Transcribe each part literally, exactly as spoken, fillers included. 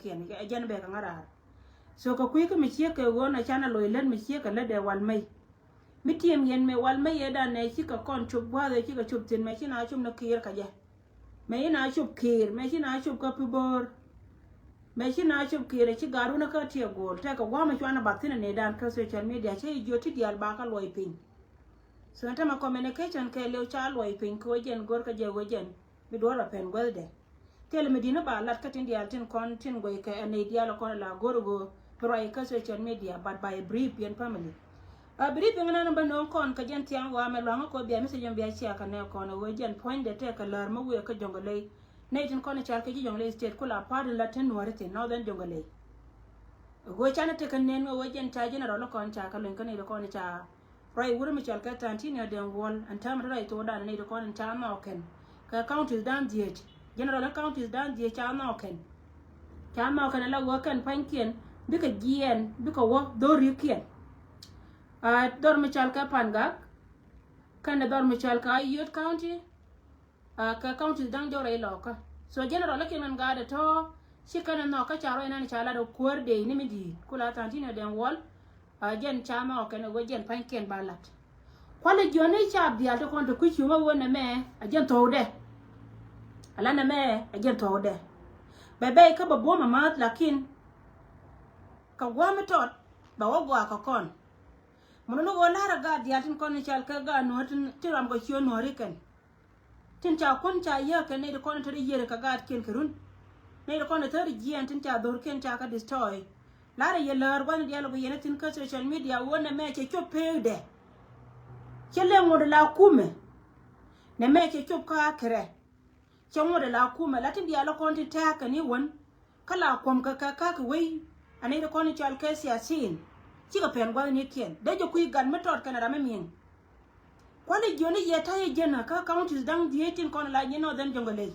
kiɛn ɛ jɛn bɛ kɛ ŋa raar. So kɛ kui̱ kä mi ciek kɛ ɣöö na canɛ loc lät mi ciek kɛ lät ɛ wal mey. Mi tiɛm yɛn mɛ wal mey ɛ dan nɛ cikɛ kɔn cop gua̱a̱th ɛ cikɛ cop thi̱n mɛ ci na cop ni kiir kɛ jɛ. Mɛ ci na cop kiir mɛ ci na cop kä pi bo̱o̱r. Mɛ ci na cop kiir ɛ ci ga̱a̱r wun kä tiɛ go̱o̱l tɛkɛ gua̱a̱m ɛ cuanɛ bath thi̱n ɛ nɛ dan kä social media cä ji̱ jiöt ti diaal ba kä luɔc piny. So ɛn tämɛ communication kɛ liw ca luɔc piny kɛ wä jɛn go̱r kä jɛ wä jɛn. Bi duɔl a pɛn guäthdɛ. Thilɛ mi di̱n ba lat kä tin diaal tin kɔn tin guɛy kɛ ɛ nɛy diaal kɔn la go̱r go̱. Bi ruac kä social media but by a brief yɛn family. A brief yɛn nan bä no̱o̱ŋ kɔn kä jɛn thiaŋ wa mɛ luaŋ kɔ bia message bia cia kä nɛ kɔn a wee jɛn puɔ̱nydɛ tɛk kɛ lär mä wee kä Jonglei. Nɛy tin kɔn cal kä ji̱ Jonglei state kula part in la tin nuɔri thin northern Jonglei. Wee canɛ tɛk kɛ nen wee jɛn ca general kɔn ca kä luny kä nɛy kɔn ca. Ruac wur mi cɔal kɛ Tantinio Deng Wol ɛn täämɛ ti ruac thokdan ni ti kɔn in ca nhɔk kɛn kɛ counties dan dhieec. General in counties dan dhieec ca nhɔk kɛn. Ca nhɔk kɛn ala wä kɛn pa̱nykiɛn bikɛ jiɛɛn bikɛ wä dhorikiɛn. A dhɔr mi cɔal kɛ Pangak kɛn dhɔr mi cɔal kɛ Ayod County. A kɛ counties da̱ŋ diɔr rɛy lɔkä. So general lä kiɛn ŋän gaatdɛ tɔ̱ ci kɛn ɛ nhɔk kä ca ruac nan ca lat ɛ kuäär dee ni mi di̱i̱t kula Tantinio Deng Wol. A jɛn ca nhɔk kɛn ɛ wee jɛn pa̱nykiɛn ba lat. Kualɛ jiɔni ca bial ti kɔn ti kui̱ cuŋä wee nɛmɛ a jɛn thɔwdɛ. A la nɛmɛ a jɛn thɔwdɛ. Bɛ bɛy kä bɛ buɔ̱m a maath lakin kɛ gua̱a̱m mi tɔt bɛ wä gɔaa kɛ kɔn. Mun ni ɣöö la̱rä gaat diaal tin kɔn ni cal kɛ gaat nuɔ̱ɔ̱r tin ti ram kɛ ciö nuɔ̱ɔ̱ri kɛn. Tin ca kuɔn ca yääk kɛ nɛy ti kɔn in te ri yiër kɛ gaatkiɛn kɛ run. Nɛy ti kɔn in te ri jiɛɛn tin ca dhorkiɛn ca kɛ destroy. La̱rä yɛ läär gua̱thni diaal ɔ bi yɛn a thi̱n kä social media wä nɛmɛ cɛ cop peekdɛ. Cɛ lɛ ŋot la kumɛ. Nɛmɛ cɛ cop kä akirɛ. Cɛ ŋot la kumɛ la tin diaal ɔ kɔn tin tɛ̈ɛ̈k kɛ ni wän. Kä la kuɔm kɛ kɛ ka̱k kɛ wei. Anɛ ti kɔn i̱ cɔal kɛ siasin. Cikɛ pɛn gua̱thnikiɛn dee jɛ kui̱ gat mi tɔt kɛn ram mi mi̱i̱n. Kuali jiɔni yɛ ta̱yɛ jɛn kä counties da̱ŋ dhieec tin kɔn la jiɛn Northern Jonglei.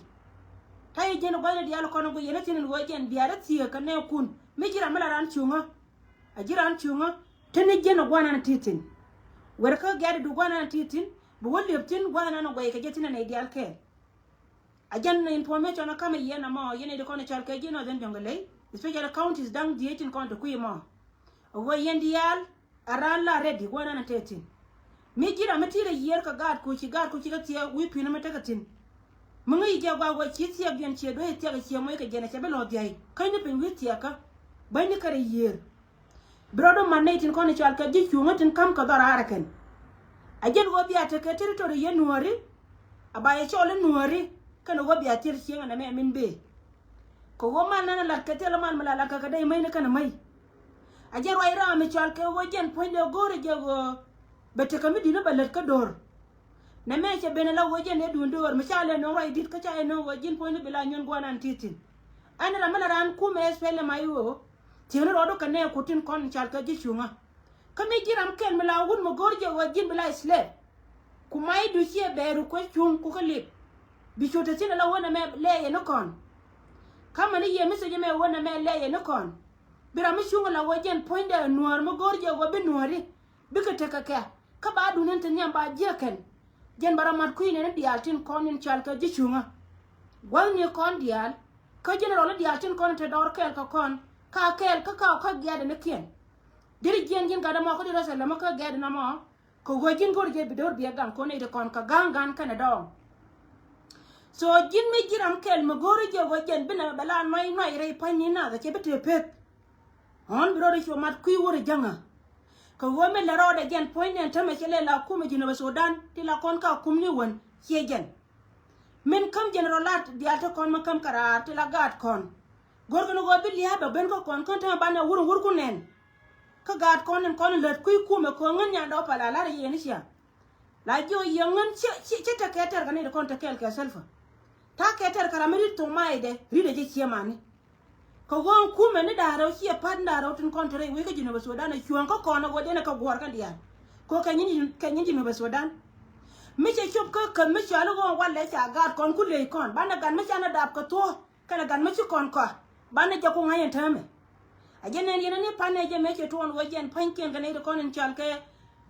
Ta̱yɛ jɛn gua̱thni diaal kɔn guic yɛn thi̱n in ɣöö jɛn biaarä thiëëk kɛ nɛɛkun mi ji̱ ram mi la raan cuŋä. A ji̱ raan cuŋä. Teni jɛn gua̱nan ti thi̱n. Wer kä giaat du gua̱nan ti thi̱n bi wä liep thi̱n gua̱nan guɛy kɛ jɛ thi̱n anɛ diaal kɛɛl. A jɛn information a kamɛ yɛn amɔ yɛn iti kɔn i̱ cɔal kɛ ji̱ Northern Jonglei, especially counties da̱ŋ dhieec tin kɔn ti kui̱ mɔ. A ɣöö yɛn diaal a raan la ready gua̱nan a te thi̱n. Mi ji̱ ram mi ti rɛ yiër kɛ gaat kuci gaat kuci kɛ thiɛ wi̱i̱ pi̱n mi tekɛ thi̱n. Mi ŋäc jɛ gua̱a̱k wä ci thiɛk jɛn ciɛ duee thiɛk ciɛ moc kɛ jɛn a cɛ bi lɔ dhiay käny ni piny wi̱i̱ thiɛkä. Bäny ni kɛ rɛ yiër. Bi rɔɔdu man nɛy tin kɔn i̱ cɔal kɛ ji̱ cuŋä tin ka̱m kɛ dhɔr raar ɛ kɛn. A jɛn ɣöö bia tekɛ territory yɛ nuɔ̱ɔ̱ri. A ba yɛ cɔl i̱ nuɔ̱ɔ̱ri kɛn ɣöö bia thil cieŋ ɛn ɛmɛ min bëë. Kɛ ɣöö mal nan a lat kɛ thil mal mi la lat kɛ kɛ dee mäc ni kɛn ɛ mäc. A jɛn ruac ram mi cɔal kɛ ɣöö jɛn puɔ̱nydɛ go̱o̱rɛ jɛ ɣöö bɛ tekɛ mi di̱t ni bɛ lät kä do̱r. Nɛmɛ cɛ ben ala ɣöö jɛn dee duun do̱r mi ca lɛ no̱o̱ŋ ruac di̱t kä ca lɛ no̱o̱ŋ ɣöö ji̱n puɔ̱nydu bi la nyuɔ̱n gua̱a̱r nan ti̱i̱ thi̱n. Ɛn ram mi la raan kumɛ S P L M I O. Thiekni rɔɔdu kɛ nɛɛku tin kɔn cal kä ji̱ cuŋä. Kä mi ji̱ ram kɛl mi la wut mi go̱o̱r jɛ ɣöö ji̱n bi la slave. Ku mac du ciɛ bɛɛru kuec cuŋ ku kä lip. Bi cu te thi̱n ala wä nɛmɛ lɛɛyɛ ni kɔn. Kä mɛn i̱ yɛ message mɛ wä nɛmɛ lɛɛyɛ ni kɔn. Bi ram mi cuŋ ala wä jɛn puɔ̱nydɛ nuäär mi go̱o̱r jɛ ɣöö bi nuääri. Bikɛ tekɛ kɛ kä ba duŋ in te nhiam ba jiäk kɛn. Jɛn ba rɔ mat kui̱ nɛn i̱ diaal tin kɔn in cal kɛ ji̱ cuŋä. Gua̱thni kɔn diaal kä general i̱ diaal tin kɔn in te dɔɔr kɛɛl kɛ kɔn ka kɛɛl kä ka kä giaatdɛ ni kiɛn. Diri jiɛn ji̱n gat ɛmɔ kä diri rɛsɛl ɛmɔ kä giaatdɛ nɔmɔ. Kɛ ɣöö ji̱n go̱r jɛ bi do̱r biɛ gaŋ kɔn i̱ ti kɔn kɛ ga̱ŋ ga̱n kɛnɛ dɔɔŋ. So ji̱n mi ji̱ ram kɛl mi go̱r i̱ jɛ ɣöö jɛn bi nɛmɛ bɛ la nuac nuac rɛy pa̱ny ni nath ɛ cɛ bi tëë peth. Ɣän bi rɔɔdɛ cu mat kui̱ wur ɛ jäŋä. Kɛ ɣöö mi lɛ rɔɔdɛ jɛn puɔ̱ny nɛn tämɛ cɛ lɛ la kumɛ Jinubä Sudan ti la kɔn ka kum ni wän ciɛ jɛn. Min käm jɛn rɔ lat diaal ti kɔn mi käm kɛ raar ti la gaat kɔn. Go̱rkɛ ni ɣöö bi lia̱a̱ bɛ ben kä kɔn kän tämɛ banɛ wur wurkun nɛn. Kä gaat kɔn in kɔn in lät kui̱ kumɛ kɛ ɣöö ŋän nyandɛ wä pal a lar yɛ ni cia. La jiɔ yɛ ŋän ci, ci, ci te kɛ tɛr kɛ ni ti kɔn te kɛɛl kɛ Salva. Ta̱a̱ kɛ tɛr kɛ ram mi rit thok maydɛ rit ɛ jɛ ciɛ mani. Kɛ ɣöö kumɛ ni da̱a̱ rɛw ciɛ pa̱t ni da̱a̱ rɛw tin kɔn te rɛy wec kä Jinubä Sudan ɛ cuɔ̱ɔ̱ŋ kä kɔn ɛ ɣöö dee ni kɛ guɔ̱ɔ̱r kä diaal. Kɛ ɣöö kɛ nyin, kɛ nyin Jinubä Sudan. Mi cɛ cop kä käth mi cɔal i̱ ɣöö walɛ ca gaat kɔn ku ley kɔn banɛ gat mi ca ni dap kɛ thuɔ̱ɔ̱ kɛnɛ gat mi ci kɔn kɔa. Banɛ jɛ ku ŋa̱c ɛn täämɛ. A jɛ nɛn yɛn ani panɛ jɛ mɛ cɛ tuɔɔn wee jɛn pa̱nykiɛn kɛ nɛy ti kɔn in cɔal kɛ.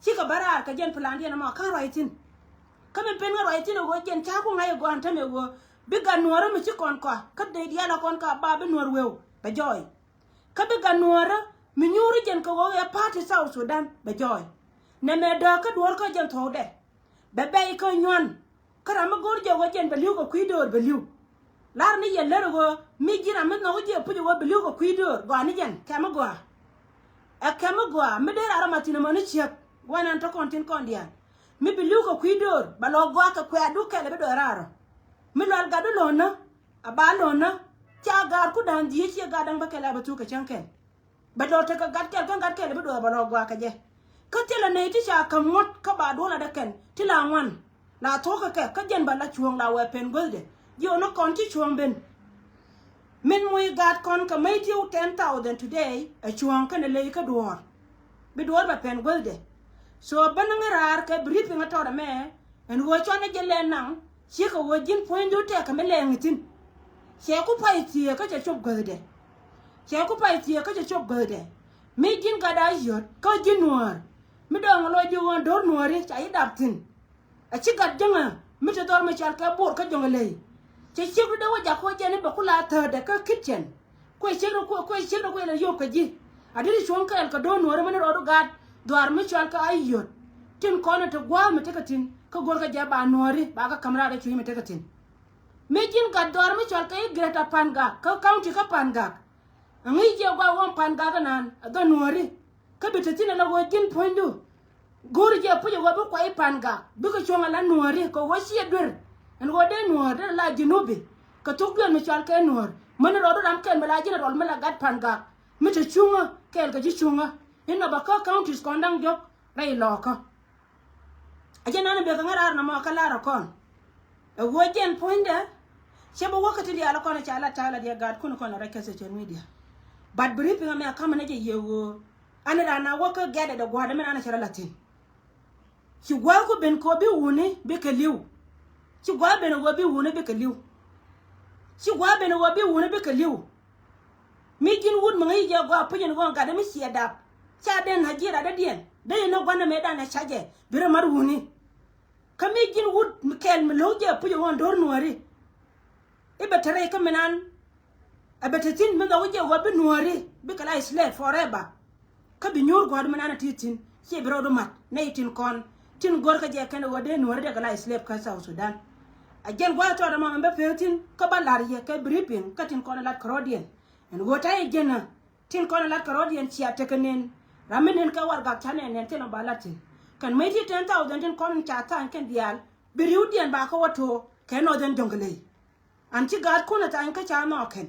Cikɛ bä raar kɛ jɛn plandiɛn ɛmɔ ka̱n ruac thi̱n. Kä mi pen ŋä ruac thi̱n ɛ ɣöö jɛn ca ku ŋa̱c ɛ gɔaa ɛn täämɛ ɣöö bi gat nuäärä mi ci kɔn kɔa kä dee diaal ɛ kɔn ka ba bi nuäär weu. bɛ jɔɔy. Kä bi gat nuäärä mi nyuuri jɛn kɛ ɣöö ɛ party South Sudan bɛ jɔɔy. Nɛmɛ dääk kä duɔ̱ɔ̱r kä jɛn thuɔ̱kdɛ. Bɛ bɛy kä nyuan. Kä ram mi go̱o̱r jɛ ɣöö jɛn bɛ li̱w kɛ kui̱ döör bɛ li̱w. Lar ni yɛ lär ɣöö mi ji̱n ram mi nhɔk jiɛ puc ɣöö bɛ li̱w kɛ kui̱ döör gɔaa ni jɛn kɛm mi gɔaa. Ɛ kɛm mi gɔaa mi dee ram ram a thi̱n ɛmɔ ni ciek. Wɛn ɛn tɔ̱ kɔn tin kɔn diaal mi bi li̱w kɛ kui̱ döör bɛ lɔ gɔaa kɛ kuɛ̈ɛ̈du kɛl ɛ bi dɔɔy raarɔ. Mi lual gatdu lo̱nä a ba lo̱nä. Ca gaarku da̱a̱n dhieec ciɛ gat da̱ŋ bä kɛl a bɛ thuk kɛ cäŋ kɛl. Bɛ dɔɔr tekɛ gat kɛl kä gat kɛl bi duɔth bɛ lɔ gɔaa kɛ jɛ. Kä thilɛ nɛy ti ca käm ŋuɔ̱t kä ba duɔl adɛ kɛn ti la ŋuan. La thuɔ̱kä kɛ kä jɛn ba la cuɔ̱ɔ̱ŋ la wɛ pɛn guäthdɛ. Jiɔn ni kɔn ti cuɔ̱ɔ̱ŋ ben. Min muc gat kɔn kɛ mäc thiw ten thousand today ɛ cuɔ̱ɔ̱ŋ kɛnɛ ley kä duɔ̱ɔ̱r. Bi duɔ̱ɔ̱r bɛ pɛn guäthdɛ. So bä ni ŋä raar kɛ bi ri̱th piŋä tɔɔt ɛmɛ. Ɛn ɣöö cuanɛ jɛ lɛn naŋ ciekɛ ɣöö ji̱n puɔ̱nydu tɛkɛ mi lɛɛŋ ithin. Cɛ ku pay thieek kä cɛ cop guäthdɛ. Cɛ ku pay thieek kä cɛ cop guäthdɛ. Mi ji̱n gat a yöt kä ji̱n nuäär. Mi dɔɔŋ lɔ ji̱ ɣöö do̱r nuääri ca yi dap thi̱n. A ci gat jäŋä mi te dhɔr mi cal kɛ bo̱r kä jɔŋ ley. Cɛ ciekdu dee wä jak kɔ jɛn i̱ bɛ ku la thäätdɛ kä kitchen. Kuɛ ciek rɔ kuɛ, kuɛ ciek rɔ kuɛ la yop kɛ ji̱. A deri cuɔ̱ŋ kɛɛl kɛ do̱r nuɔ̱ɔ̱ri mɛn rɔɔdu gaat dhuaar mi cual kɛ a yot. Tin kɔn in te gua̱a̱th mi tekɛ thi̱n kä go̱rkɛ jɛ ba nuɔ̱ɔ̱ri ba kɛ ka̱m raar rɛ cui̱ mi tekɛ thi̱n. Mi ji̱n gat dhuaar mi cual kɛ i̱ Greater Pangak kä county kä Pangak. Aŋi̱i̱c jɛ gua̱a̱th ɣɔ̱ɔ̱m Pangak inan a dhɔ nuɔ̱ɔ̱ri. Kä bi te thi̱n ala ɣöö ji̱n puɔ̱nydu. Go̱o̱ri jɛ puc ɛ ɣöö bi kuay Pangak bikɛ cuɔ̱ŋ ala nuääri kɛ ɣöö ciɛ duer. Ɛn ɣöö dee nuäär dee la ji̱ nubi kɛ thok duer mi cɔal kɛ nuäär mäni rɔɔdu ram kɛl mi la ji̱n rɔl mi la gat Pangak mi te cuŋä kɛɛl kɛ ji̱ cuŋä. Inɔ bɛ kä counties kɔn da̱ŋ diɔ̱k rɛy lɔɔkä. A jɛ nan in bek kɛ ŋäraar nɔmɔ kä lar ɛ kɔn. Ɛ ɣöö jɛn puɔ̱nydɛ cɛ bä wäkä ti diaal ɛ kɔn ɛ ca lat ta̱a̱ lat yɛ gaatkun ɛ kɔn ɛ rɛc kä social media. But bi ri piŋ ɛmɛ ɛ ka̱mä nɛ jɛ yɛ ɣöö An raan a wä kä gɛ̈t ɛ dɛ gua̱a̱r dɛ min an a cɛ rɔ la̱thi̱n. Ci gua̱a̱r ku ben kɛ ɣöö bi wuni bikɛ li̱w. Ci gua̱a̱r ben ɛ ɣöö bi wuni bikɛ li̱w. Ci gua̱a̱r ben ɛ ɣöö bi wuni bikɛ li̱w. Mi ji̱n wut mi ŋäc jɛ gɔaa puc in ɣöö gat dɛ mi ciɛ dap. Ca den a ji̱ rat dädiɛn dee in ɛ gua̱n ɛmɛ dan ɛ ca jɛ bi rɛ mat wuni. Kä mi ji̱n wut mi kɛl mi lo̱k jɛ puc in ɣöö do̱r nuääri. I̱ bɛ te rɛy kä mi nan. Ɛ bɛ te thi̱n mi dhɔk jɛ ɣöö bi nuääri bikɛ la slave forever. Kä bi nyuur gua̱a̱r mi nan a ti thi̱n ciɛ bi rɔɔdu mat nɛy tin kɔn tin go̱r kä jɛ kɛn ɣöö dee nuääri dee kɛ la slave kä South Sudan. A jɛn gua̱a̱r tɔɔt ɛmɔ ɛn bä pek thi̱n kä bä la̱r yɛ kɛ bi ri piŋ kä tin kɔn ɛ lat kärɔɔdiɛn. Ɛn ɣöö ta̱yɛ jɛn ɛ tin kɔn ɛ lat kärɔɔdiɛn cia tekɛ nen. Ram mi nen kɛ warɛgak ca nɛn nɛn thilɛ ba lat thi̱n. Kɛn mäc ti ten thousand tin kɔn in ca tha̱a̱ny kɛn diaal bi ri̱wdiɛn ba kä wä to̱o̱ kɛ Northern Jonglei. An ci gaatkun ɛ thany kä ca nhɔɔk kɛn.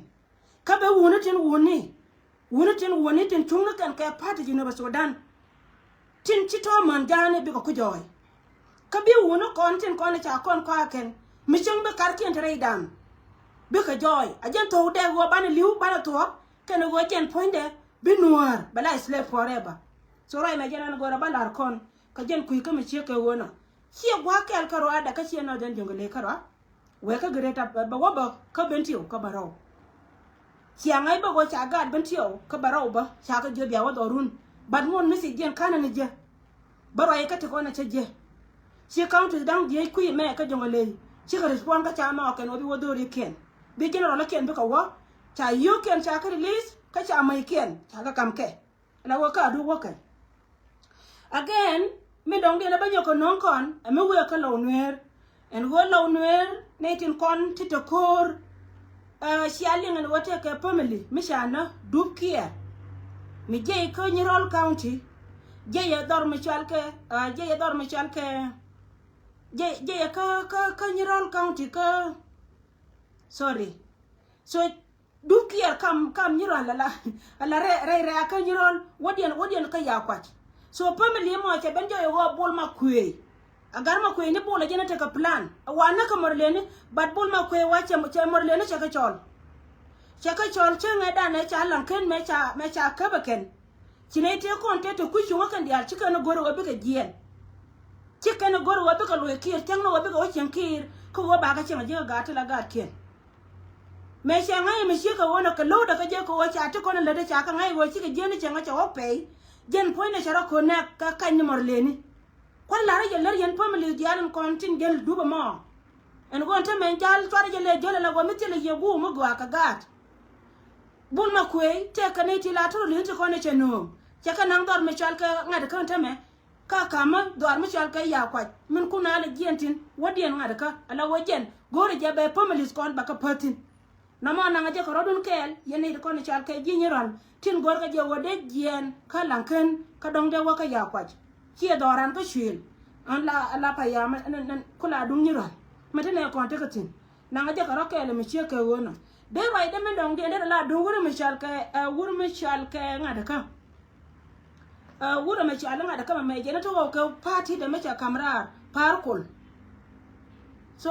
Kä bɛ wuni tin wuni. Wuni tin wuni tin cuŋni kɛn kɛ party Jinub Sudan. Tin ci tɔ̱ män ja̱a̱ni bikɛ ku jɔɔy. Kä bi wuni kɔn tin kɔn ca kɔn kɔaa kɛn mi cieŋ bi karkiɛn te rɛydan. Bikɛ jɔɔy a jɛn thok dɛ ɣöö banɛ li̱w banɛ thuɔ̱k kɛn ɣöö jɛn puɔ̱nydɛ bi nuäär bɛ la slave forever. So ruac mɛ jɛn ɛn go̱o̱rä bä la̱r kɔn kä jɛn kui̱ kä mi ciek kɛ ɣöö nɔ. Ciɛ gua̱a̱k kɛɛl kärɔa dɛ kä ciɛ Northern Jonglei kärɔa. Wee kä Greater bɛ wä bä kä Bentiu kä Barɔw. Cia ŋa̱c bä ɣöö ca gaat Bentiu kä Barɔw bä ca kä jiö bia wä dhɔrun. But ŋun mi thiec jiɛn ka̱nä ni jɛ. Bä ruac kä ti kɔn a cä jɛ. Ci counties da̱ŋ jiec kui̱ mɛ kä Jonglei cikɛ respond kä ca nhɔɔk kɛn wä bi wä dhorikiɛn. Bi general kiɛn bikɛ wä ca yio̱o̱kiɛn ca kä release kä ca mäckiɛn ca kä kam kɛ. La wä kä adu wä kɛ. Again, mi dɔ̱ŋ diɛn a bä nyɔk kɛ no̱o̱ŋ kɔn ɛ mi wëë kä Lɔw Nueer. Ɛn ɣöö Lɔw Nueer nɛy tin kɔn ti te ko̱o̱r. Ɛ cia liŋ ɛn ɣöö tekɛ family mi ca nä dup kiɛ. Mi jiɛc kä Nyirol County. Jiɛc ɛ dhɔr mi cual kɛ, ɛ jiɛc ɛ dhɔr mi cual kɛ. Jiɛc, jiɛc ɛ kä, kä, kä Nyirol County kä. Sorry. So dup kiɛɛr kam, kam Nyirol ala, ala rɛy, rɛy, rɛy a kä Nyirol wädiɛn, wädiɛn kä ya kuac. So family mɔ cɛ ben jɔyɛ ɣöö Bol Makuëë. A gar Makuëë ni Bol a jɛn a tekɛ plan. A wa näk kä Murleni, but Bol Makuëë wa cɛ, cɛ Murleni cɛ kä cɔl. Cɛ kä cɔl cɛ ŋɛ danɛ ca laŋ ken mɛ ca, mɛ ca käp ɛ kɛn. Ci nɛy tëë kɔn tëë te kui̱ cuŋä kɛn diaal ci kɛn ɛ go̱r ɛ ɣöö bikɛ jiɛɛn. Ci kɛn ɛ go̱r ɛ ɣöö bikɛ luɔc kiir thiäŋni ɣöö bikɛ wä cieŋ kiir kä ɣöö bakɛ cieŋ ɛ ji̱ kɛ gaat ti la gaatkiɛn. Mëë cɛ ŋa̱c ɛmɛ ciek kɛ ɣöö nɔ kɛ lo̱wdɛ kä jɛ kɛ ɣöö ca ti kɔn ɛ lätdɛ ca kɛ ŋa̱c ɛ ɣöö cikɛ jiɛɛn ni cieŋ ɛ cɛ wä pɛy. Jɛn puɔ̱nydɛ cɛ rɔ ko̱n nɛɛk kä ka̱ny ni Murleni. Kua̱r la̱rä jɛ lär yɛn family diaal in kɔn tin jäl dup ɛmɔ. Ɛn ɣöö ɛn te mɛn jal cuarɛ jɛ lɛ jäl ala ɣöö mi thilɛ yɛ guuk mi gɔaa kɛ gaat. Bul Makuëëc tëëkɛ nɛy ti la tɔrɔ li̱n ti kɔn ɛ cɛ nööŋ. Cɛ kɛ naŋ dhɔr mi cɔal kɛ Ŋa̱t Kä tämɛ. Ka ka̱mä dhɔr mi cɔal kɛ Yakuac min kun a lɛ jiɛn tin wädiɛn Ŋa̱t Kä ala wä jiɛn go̱o̱rɛ jɛ bɛ families kɔn bɛ kɛ päth thi̱n. Nɔmɔ naŋ a jɛ kɛ rɔ̱dun kɛɛl yɛn nɛy ti kɔn cɔal kɛ ji̱ Nyirɔl tin go̱o̱rkɛ jɛ wä dee jiɛn kä Laŋkän kä dɔ̱ŋ dee wä kä Yakuac. Ciɛ dhɔran kä cuëël. An la, la payam ɛn, ɛn, ɛn, ku la duŋ Nyirɔl. Mɛ ti nɛ kɔn tekɛ thi̱n. Naŋ a jɛ kɛ rɔ kɛɛl mi ciek kɛ ɣöö nɔ. Dee ruacdɛ min dɔ̱ŋdiɛn derɛ la duŋ wur mi cɔal kɛ, ɛ, wur mi cɔal kɛ Ŋa̱t Kä. Ɛ, wur mi cɔal Ŋa̱t Kä mɛ mɛ jɛn ɛ ti ɣɔw kɛ party dɛ mi cɛ ka̱m raar Pa̱a̱r Kuɔl. So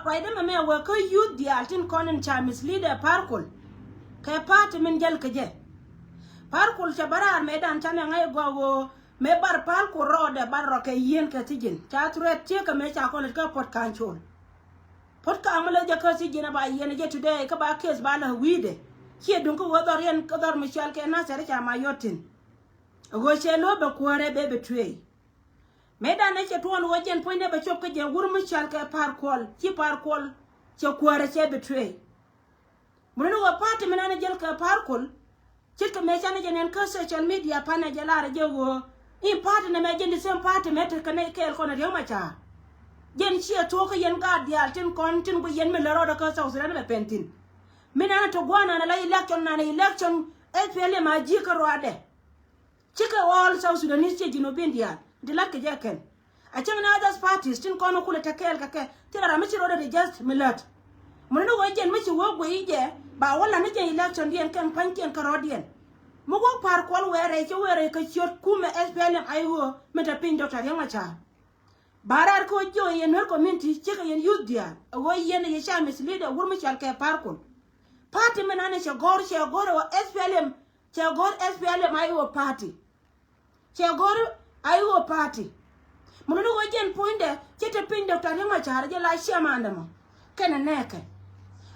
ruacdɛ mɛ mɛ wee kä youth diaal tin kɔn in ca mislead ɛ Pa̱a̱r Kuɔl. Kɛ party min jäl kɛ jɛ. Pa̱a̱r Kuɔl cɛ bä raar mëëdan canɛ ŋa̱c ɛ gɔaa ɣöö mëë bar Pa̱a̱r Kuɔl rɔɔdɛ bar rɔ kɛ yieen kɛ thi̱ji̱n. Ca threat ciek kɛ mëë ca kɔn lät kä Port Council. Port Kang mi lɛ jɛ kä thi̱ji̱n ɛ ba yiɛn ɛ jɛ today kä ba case ba lɛ wi̱i̱dɛ. Ciɛ duŋ kä ɣöö dhɔr yɛn kä dhɔr mi cɔal kɛ Nathɛr ca ma yɔt thi̱n. Ɛ ɣöö cɛ lo̱o̱ bɛ kuäärɛ bɛ betray. Mëëdan ɛ cɛ tuɔɔn ɣöö jɛn puɔ̱nydɛ bɛ cop kä jɛ wur mi cɔal kɛ Pa̱a̱r Kuɔl, ci Pa̱a̱r Kuɔl cɛ kuäärɛ cɛ betray. Mun ni ɣöö party mi nan jäl kɛ Pa̱a̱r Kuɔl. Ce̱tkɛ mëë canɛ jɛ nɛn kä social media panɛ jɛ lar jɛ ɣöö in party nɛmɛ jɛn the same party mëë tekɛ nɛy kɛɛl kɔn Riek Machar. Jɛn ciɛ thuɔ̱k kä yɛn gaat diaal tin kɔn tin guic yɛn mi lät rɔɔdɛ kä South Sudan bɛ pɛn thi̱n. Mi nanɛ te gua̱a̱r nanɛ la election nanɛ election SPLM a ji̱ kä ruaadɛ. Cikɛ all South Sudanese ciɛ Junubin diaal. Di lat kɛ jɛ kɛn. A cäŋ ni others parties tin kɔn kulɛ te kɛɛl kɛ kɛ. Thilɛ ram mi ci rɔɔdɛ digest mi lät. Mun ni wee jɛn mi ci wee guiy jɛ ba wä lan ni jɛ election diɛn kɛn pa̱nykiɛn kä rɔɔdiɛn. Mi wä Pa̱a̱r Kuɔl wee rɛy cɛ wee rɛy kɛ ciöt kumɛ SPLM IO mi te piny Doctor Riek Machar. Ba rɛɛr kä wä jiök yɛn Nuer community cikɛ yɛn youth diaal. A wee yɛn yɛ ca mislead a wur mi cɔal kɛ Pa̱a̱r Kuɔl. Party mi nanɛ cɛ gɔ̱r cɛ gɔ̱r ɛ wä SPLM. Cɛ gɔ̱r SPLM IO party. Cɛ gɔ̱r IO party. Mun ni wä jɛn puɔ̱nydɛ cɛ te piny Doctor Riek Machar jɛ la chairman dɛ mɔ. Kɛnɛ nɛɛkɛ.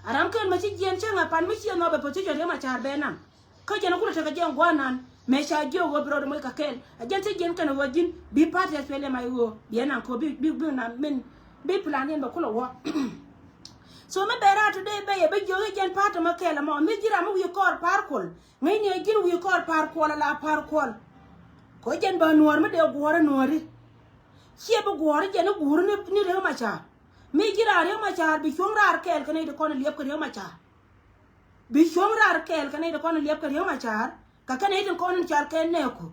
A ram kɛn mɛ ci jiɛn cä ŋa pan mi ciɛ nhɔk bɛ position Riek Machar bɛ naŋ. Kä jɛn kulɛ tekɛ jɛn gua̱a̱r nan mɛ ca jiök wä bi rɔɔdɛ moc kɛ kɛɛl. A jɛn cä jiɛn kɛnɛ wä ji̱n bi party SPLM IO bi ɛ naŋ kɛ bi, bi, bi naŋ min bi plan yɛn bɛ kulɛ wä. So mi bɛ raar today bɛ yɛ bi jiök i̱ jɛn party mɔ kɛɛl ɛmɔ mi ji̱ ram mi wi̱i̱ kɔɔr Pa̱a̱r Kuɔl. Ŋäcni ɛ ji̱n wi̱i̱ kɔɔr Pa̱a̱r Kuɔl ala Pa̱a̱r Kuɔl. Kɛ ɣöö jɛn bä nuɔ̱ɔ̱r mi dee guɔ̱ɔ̱r ɛ nuɔ̱ɔ̱ri. Ciɛ bi guɔ̱ɔ̱r jɛn i̱ guur ni, ni Riek Machar. Mi ji̱ raar Riek Machar bi cuɔ̱ŋ raar kɛɛl kɛ nɛy ti kɔn liɛp kɛ Riek Machar. Bi cuɔ̱ŋ raar kɛɛl kɛ nɛy ti kɔn liɛp kɛ Riek Machar. Kɛ kɛn i̱ tin kɔn in cal kɛ nɛɛku.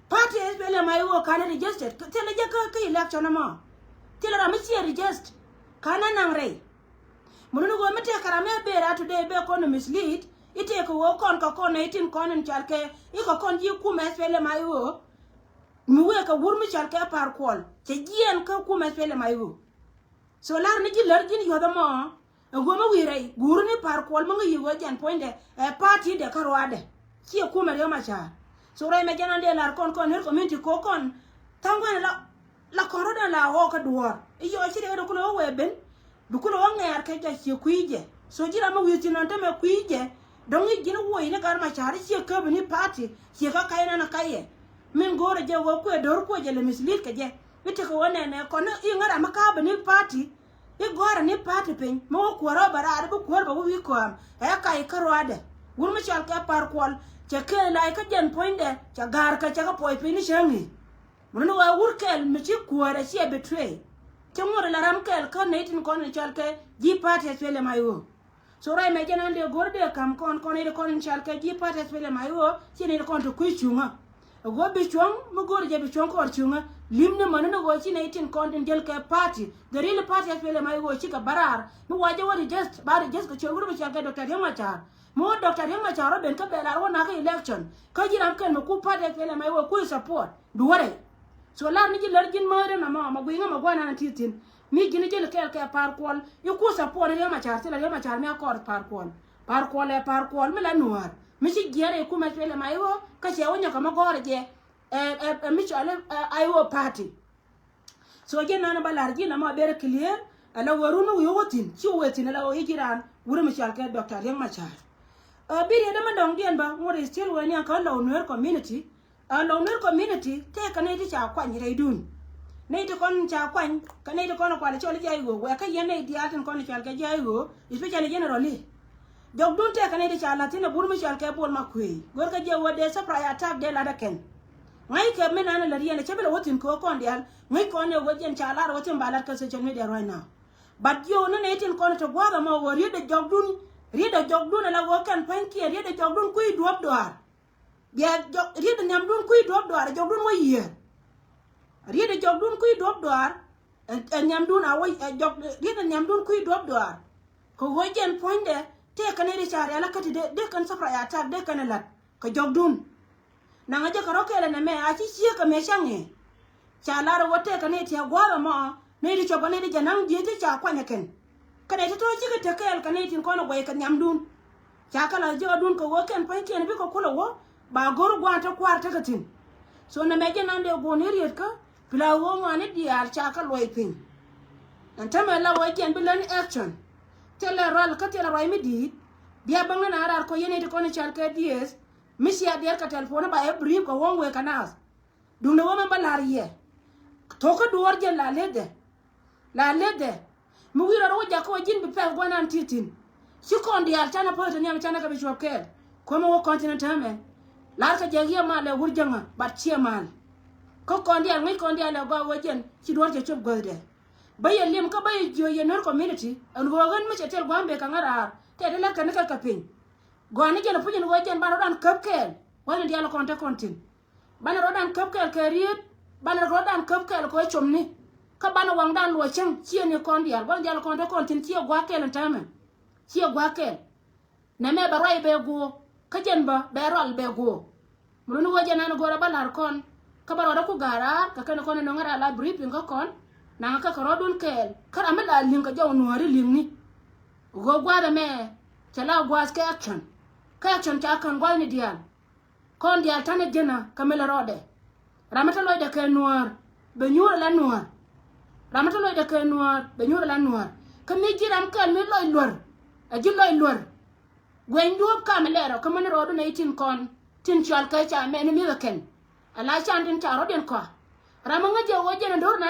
Party SPLM IO kanɛ registered. Thilɛ jɛ kä, kä election ɛmɔ. Thilɛ ram mi ciɛ register. Kanɛ naŋ rɛy. Mun ni ɣöö mi tëëkɛ ram mi a bëë rat today bɛ kɔn mislead. I̱ tëëkɛ ɣöö kɔn kɛ kɔn nɛy tin kɔn in cal kɛ i̱ kɛ kɔn ji̱ kum SPLM IO. Mi wëë kɛ wur mi cal kɛ Pa̱a̱r Kuɔl cɛ jiɛɛn kä kum SPLM IO. So lar ni ji̱ lär ji̱n yuɔth ɛmɔ. Ɛ guɔ̱mɛ wi̱i̱ rɛy guuri ni Pa̱a̱r Kuɔl mi ŋäc yiëë ɣöö jɛn puɔ̱nydɛ ɛ party dɛ kä ruaadɛ. Ciɛ kumɛ Riek Machar. So rɛy mɛ jɛn an dee lar kɔn kɔn Nuer community ko̱ kɔn tha̱a̱ŋ gua̱n la, la kɔn rɔ̱dɛn la ɣɔɔk kä duɔ̱ɔ̱r i̱ yɔɔ ci riɛk dee kulɛ wä wee ben. Bi kulɛ wä ŋɛɛr kɛ jɛ ciɛ kui̱ jɛ. So ji̱ ram mi wi̱i̱ thi̱n nɔn tämɛ kui̱ jɛ. Dɔ̱ŋ i̱ ji̱n woc ni gat Machar i̱ ciɛ käp ni party ciɛ kä ka̱c nan ɛ ka̱c yɛ. Min go̱o̱rɛ jɛ wä kuɛ do̱r kuɛ jɛ lɛ mislead kɛ jɛ. I̱ tekɛ wä nɛnɛ kɔn i̱ ŋära mi ka̱a̱p ni party. I̱ gɔ̱a̱rä ni party piny mi wä kuäärä bɛ raar i̱ bi kuäär bɛ wä wi̱i̱ kɔam. Ɛ kac kä ruaadɛ wur mi cɔal kɛ Pa̱a̱r Kuɔl. Cɛ kɛɛl lac kä jɛn puɔ̱nydɛ cɛ ga̱a̱r kɛ cɛ kɛ puɔc piny ni cäŋ i̱. Mun ni wä wur kɛɛl mi ci kuäärä ciɛ betray. Cɛ ŋuɔ̱t ila ram kɛɛl kä nɛy tin kɔn in cɔal kɛ ji̱ party SPLM IO. So ruac mɛ jɛn an dee go̱r dee ka̱m kɔn kɔn i̱ kɔn in cal kɛ ji̱ party SPLM IO ci ni kɔn ti kui̱ cuŋä. Ɛ go̱r bi cuɔ̱ŋ mi go̱r jɛ bi cuɔ̱ŋ kɔɔr cuŋä. Lim ni mäni ni ɣöö ci nɛy tin kɔn tin jäl kɛ party. The real party SPLM IO cikɛ bä raar mi wa jɛ wä register ba register kɛ cuɔ̱ŋ wur mi cal kɛ Doctor Riek Machar. Mi wä Doctor Riek Machar wä ben kä bɛ lar wä nakä election kä ji̱ ram kɛn mi ku party SPLM IO ku support. Duɔ̱rɛ. So lar ni ji̱ lär ji̱n määrä na mɔ mɛ gui̱ŋä mɛ gua̱n an ti thi̱n. Mi ji̱n ji̱ li kɛɛl kɛ Pa̱a̱r Kuɔl i̱ ku support ni Riek Machar thilɛ Riek Machar mi a kɔɔr Pa̱a̱r Kuɔl. Pa̱a̱r Kuɔl ɛ Pa̱a̱r Kuɔl mi la nuäär mi ci jiɛɛr ɛ kumɛ SPLM IO kä cɛ wä nyɔkɛ mi gɔ̱rɛ jɛ. Ɛ, ɛ, ɛ mi cɔal ɛ IO party. So ji̱n nan ba lar ji̱n na mɔ ber clear. Ɛ la wä run wi̱i̱ wä thi̱n ci wä thi̱n ɛ la wä i̱ ji̱ raan wur mi cɔal kɛ Doctor Riek Machar. Ɛ bi riet dämɛ dɔ̱ŋ diɛn bä ŋuɔ̱t is still wä niaŋ kä Lɔw Nuer community. Ɛ Lɔw Nuer community tëëkɛ nɛy ti ca kuany rɛydun. Nɛy ti kɔn ca kuany kɛ nɛy ti kɔn kual cɔl ji̱ IO wɛɛkä yɛn nɛy diaal tin kɔn cual kɛ ji̱ IO, especially generally. Jɔkdun tëëkɛ nɛy ti ca la̱th thi̱n ɛ bur mi cɔal kɛ Bol Makuëë. Görkɛ jɛ ɣöö dee surprise attack dee la̱t ɛ kɛn. Ŋäc kɛ min an ɛ la̱t yɛn ɛ cä bi lɛ wä thi̱n kɛ ɣöö kɔn diaal. Ŋäc kɔn ɛ ɣöö jɛn ca lar ɛ wä thi̱n ba la̱t kɛ social media right now. But jiök ni nɛy tin kɔn te gua̱a̱th ɛmɔ ɣöö riet ɛ jɔkdun. Riet ɛ jɔkdun ɛ la ɣöö kɛn pua̱nykiɛn riet ɛ jɔkdun kui̱ duɔ̱ɔ̱p duaar. Bia jɔk riet ɛ nhiamdun kui̱ duɔ̱ɔ̱p duaar ɛ jɔkdun wä yiëër. Riet ɛ jɔkdun kui̱ duɔ̱ɔ̱p duaar. Ɛ, ɛ nhiamdun a wä, ɛ jɔk, riet ɛ nhiamdun kui̱ duɔ̱ɔ̱p duaar. Kɛ ɣöö jɛn puɔ̱nydɛ tëëkɛ nɛy ti ca rial a kä ti dee, dee kɛn surprise attack, dee kɛn ɛ la̱t kɛ jɔkdun. Naŋ a jɛ kɛ rɔ kɛɛl ɛnɛ mɛ a ci ciek kɛ mëë cäŋ i̱. Ca lar ɛ wä tëëkɛ nɛy ti a gua̱a̱th ɛmɔ, nɛy ti cuɔp kɛ nɛy ti jɛ naŋ diee ti ca kuany ɛ kɛn. Kɛ nɛy ti tɔ̱ cikɛ te kɛɛl kɛ nɛy tin kɔn ɛ guɛy kɛ nhiamdun. Ca kɛ la̱th jiäkdun kɛ ɣöö kɛn pua̱nykiɛn bikɛ kulɛ wä ba go̱r gua̱a̱th te kua̱r tekɛ thi̱n. So nɛmɛ jɛ nan dee go̱o̱r ni rietkä pila ɣöö ŋɔaani diaal ca kɛ luɔc piny. Ɛn tämɛ la ɣöö jɛn bi lät ni action. Thilɛ rual kä thilɛ ruac mi di̱i̱t. Bia bäŋ ni na raar kɔ yɛn i̱ ti kɔn i̱ cal kɛ dieth mi cia diɛɛr kɛ telephone ba ɛ brief kɛ wäŋ wëë kɛ naath. Duundɛ wä mɛn bä la̱r yɛ. Thok kä duɔ̱ɔ̱r jɛn la leth dɛ. La leth dɛ. Mi wi̱i̱ rɔɔdɛ wä jakä wä ji̱n bi pɛth gua̱n an ti thi̱n. Ci kɔn diaal canɛ päth ti nhiam canɛ kɛ bi cuɔp kɛɛl. Kuämɛ wä kɔn thi̱n täämɛ. La̱r kɛ jɛ yiëë mal ɛ wur jäŋä bat ciɛ mal. Kä kɔn diaal ŋäc kɔn diaal ɛ gɔaa wä jɛn ci duɔ̱ɔ̱r cɛ cop guäthdɛ. Bä yɛ lim kä bä yɛ jiö yɛ Nuer community ɛn ɣöö ɣän mi cɛ thil gua̱a̱m bek kɛ ŋa̱ raar tɛt ilät kɛ ni kɛ kɛ piny. Gɔaa ni jɛn ɛ puc ɛn ɣöö jɛn ban rɔ̱dan käp kɛɛl. Gua̱thni diaal kɔn te kɔn thi̱n. Banɛ rɔ̱dan käp kɛɛl kɛ riet, banɛ rɔ̱dan käp kɛɛl kɛ comni. Kä banɛ waŋdan luɔc cäŋ ciɛ ni kɔn diaal, gua̱n diaal kɔn te kɔn thi̱n ciɛ gua̱a̱k kɛɛl ɛn täämɛ. Ciɛ gua̱a̱k kɛɛl. Nɛmɛ bɛ ruac bɛ guɔ, kä jɛn bä bɛ rual bɛ guɔ. Mi luni wä jɛn ɛn go̱rä bä la̱r kɔn. Kä bä rɔɔdä ku ga̱r raar kɛ kɛn kɔn ɛn nɔŋä raar la briefing kä kɔn. Naŋä kä kɛ rɔ̱dun kɛɛl kä ram mi la li̱ŋ kɛ jɔw nuääri li̱ŋni. Ɣöö gua̱a̱th ɛmɛ cɛ la gua̱a̱th kɛ action. Kɛ action ca kän gua̱thni diaal. Kɔn diaal ta̱nɛ ji̱nä kɛ mi lɛ rɔɔdɛ. Ram mi te lɔcdɛ kɛ nuäär bɛ nyuur ala nuäär. Ram mi te lɔcdɛ kɛ nuäär bɛ nyuur ala nuäär. Kä mi ji̱ ram kɛl mi lɔc luär. Ɛ ji̱ lɔc luär. Guɛny duɔ̱ɔ̱p kam lɛrɔ kä mɛn rɔɔdu nɛ i̱ tin kɔn tin cɔal kɛ ca mɛn mi̱eth ɛ kɛn. Ala can tin ca rɔɔdiɛn kɔa. Ram mi ŋäc jɛ ɣöö jɛn ɛ do̱r na